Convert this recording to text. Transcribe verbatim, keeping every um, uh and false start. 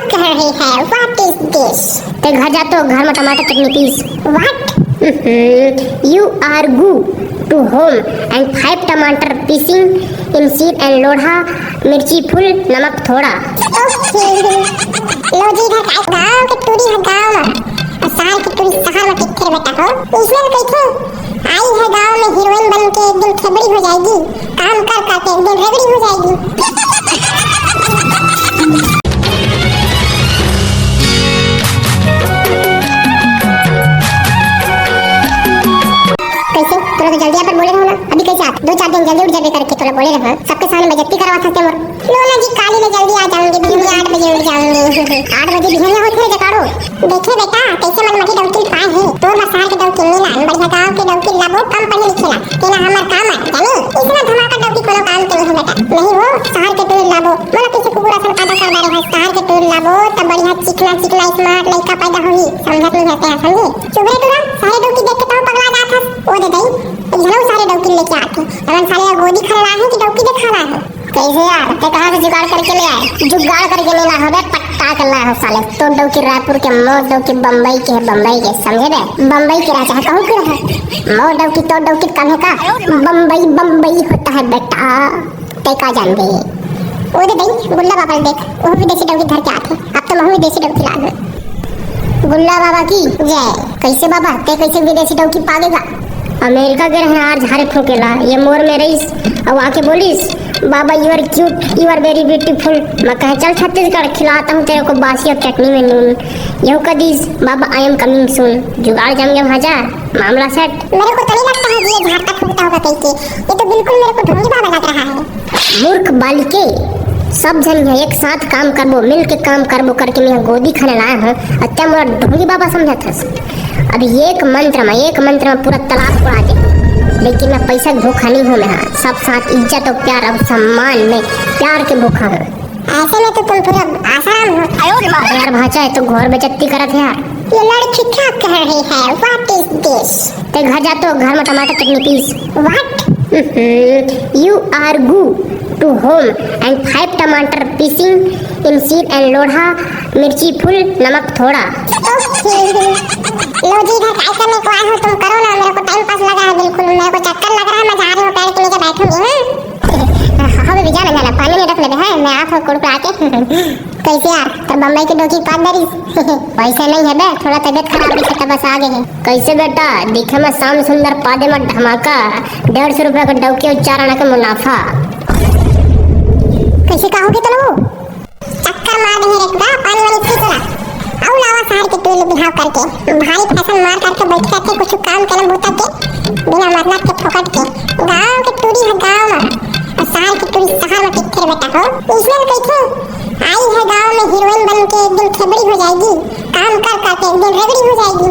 कह रही है? What is this? ते घर जा तो घर में टमाटर चटनी पीस। What? You are go to home and five टमाटर पीसिंग in seed and लोढ़ा मिर्ची फुल नमक थोड़ा। Okay। लो जी, इधर का गाँव के टूरी है गाँव में, और शहर के टूरी शहर में किथे बेटा हो। इसमें कैसे आई है गाँव में हीरोइन बन के, एक दिन खेबड़ी हो जाएगी, काम कर करके एक दिन रेगड़ी हो जाएगी। कैसे? तोला तो जल्दी अपन बोले रहो ना, अभी कैसे आप दो चार दिन जल्दी उठ जाबे करके तोला बोले रहो, सबके सामने बेइज्जती करवा था मोर। लो ना जी, काली ले जल्दी आ जाऊंगी, बिहनिया आठ बजे उठ जाऊंगी। आठ बजे बिहनिया होथे रे जकाड़ो। देखे बेटा, कैसे मन मटी डौकी पाए है, तोर बर शहर के डौकी मिला, बढ़िया गाँव के डौकी लाबो, कम पढ़े लिखे ला, तेला हमर काम है, जानी? इसना धमाका डौकी कोनो काम के नहीं बेटा, नहीं वो शहर के टूरी लाबो, मोला कैसे कुकुर असन पैदा कर डारे है, शहर के टूरी लाबो, तब बढ़िया चिकना चिकना smart लड़का पैदा होही, समझत नहीं है तेरा, समझे? चुप रे टूरा, सारे डौकी देख के तो पगला जात हस, ओ दे दई, एक झन अउ सारे डौकी लेके आथे, अपन साले गोदी खा ला है कि डौकी देखा ला है? कैसे यार, ते कहाँ से जुगाड़ करके ले आए? जुगाड़ करके ले ला हो बे, पक्का कर ला हो साले। तो डौकी रायपुर के, मोर डौकी बम्बई के है, बम्बई के, समझे बे? बम्बई के राजा है, कहूँ के रहा। मोर डौकी, तो डौकी कम है का? बम्बई, बम्बई होता है बेटा, ते का जान बे? ओ दे दई, गुल्ला बाबा देख, वो विदेशी डौकी धर के आथे। अब तो महू विदेशी डौकी लाग। गुल्ला बाबा की जय। कैसे बाबा, ते कैसे विदेशी डौकी पागेगा? अमेरिका के रहे आर झारे फूकेला, ये मोर में रईस, अउ आके बोलिस, "बाबा, you are cute, you are very beautiful।" मैं कहे, "चल छत्तीसगढ़, खिलाता हूँ तेरे को बासी और चटनी में नून।" यहू कह दिस, "बाबा, I am coming soon।" जुगाड़ जम गया भाजा, मामला सेट। मेरे को तो नहीं लगता है कि ये झाड़ता फूकता होगा कहीं के, ये तो बिल्कुल मेरे को ढोंगी बाबा लग रहा है। मूर्ख बालिके, सब झन यहाँ एक साथ काम करबो, मिल के काम करबो करके मैं गोदी खाने लाया हूँ, और तैं मोला ढोंगी बाबा समझत हस। अब एक मंत्र में, एक मंत्र में पूरा तालाब उड़ा दे, लेकिन मैं पैसा के भूखा नहीं हूँ। मैं हाँ, सब साथ इज्जत और प्यार और सम्मान में प्यार के भूखा हूँ। ऐसे में तो तुम पूरा आसाराम हो। अरे यार भाचा, है तो घोर बेइज्जती करत है यार। ये लड़की क्या कह रही है? What is this? ते घर जा तो घर में टमाटर चटनी पीस। What? You are go to home and five टमाटर पीसिंग in seed and लोढ़ा मिर्ची फुल नमक थोड़ा। Okay। लो जी, इधर काय करने को आए हो तुम, करो ना, मेरे को टाइम पास लगा है बिल्कुल, मेरे को चक्कर लग रहा है, मैं जा रही हूँ, पैर के नीचे बैठूंगी। हाँ, हाँ, बेबी, जाना, जाना, पानी नहीं रख लेबे, हैं? मैं आत हूँ कुड़कुड़ा के। कैसे यार, तोर बम्बई के डौकी पाद डरिस? वैसे नहीं है बे, थोड़ा तबीयत खराब है, तब बस आ गए हैं। कैसे बेटा, दिखे में शाम सुंदर, पादे में धमाका, डेढ़ सौ रुपया का डौकी और चार आना का मुनाफा। कैसे कहोगे तो वो? चक्कर मार दे रे टुरा, पानी वानी पी तोरा। आऊ लावा शहर के टूरी बिहाव करके, भारी फैशन मार करके बैठ करके कुछ काम के ना भूतक के, बिना मतलब के फोकट के। गाँव के टूरी है गाँव में, और शहर के टूरी शहर में किथे रे बेटा हो। इसमें कैसे आई है गाँव में हीरोइन बन के, एक दिन खेबड़ी हो जाएगी, काम कर करके एक दिन रेगड़ी हो जाएगी।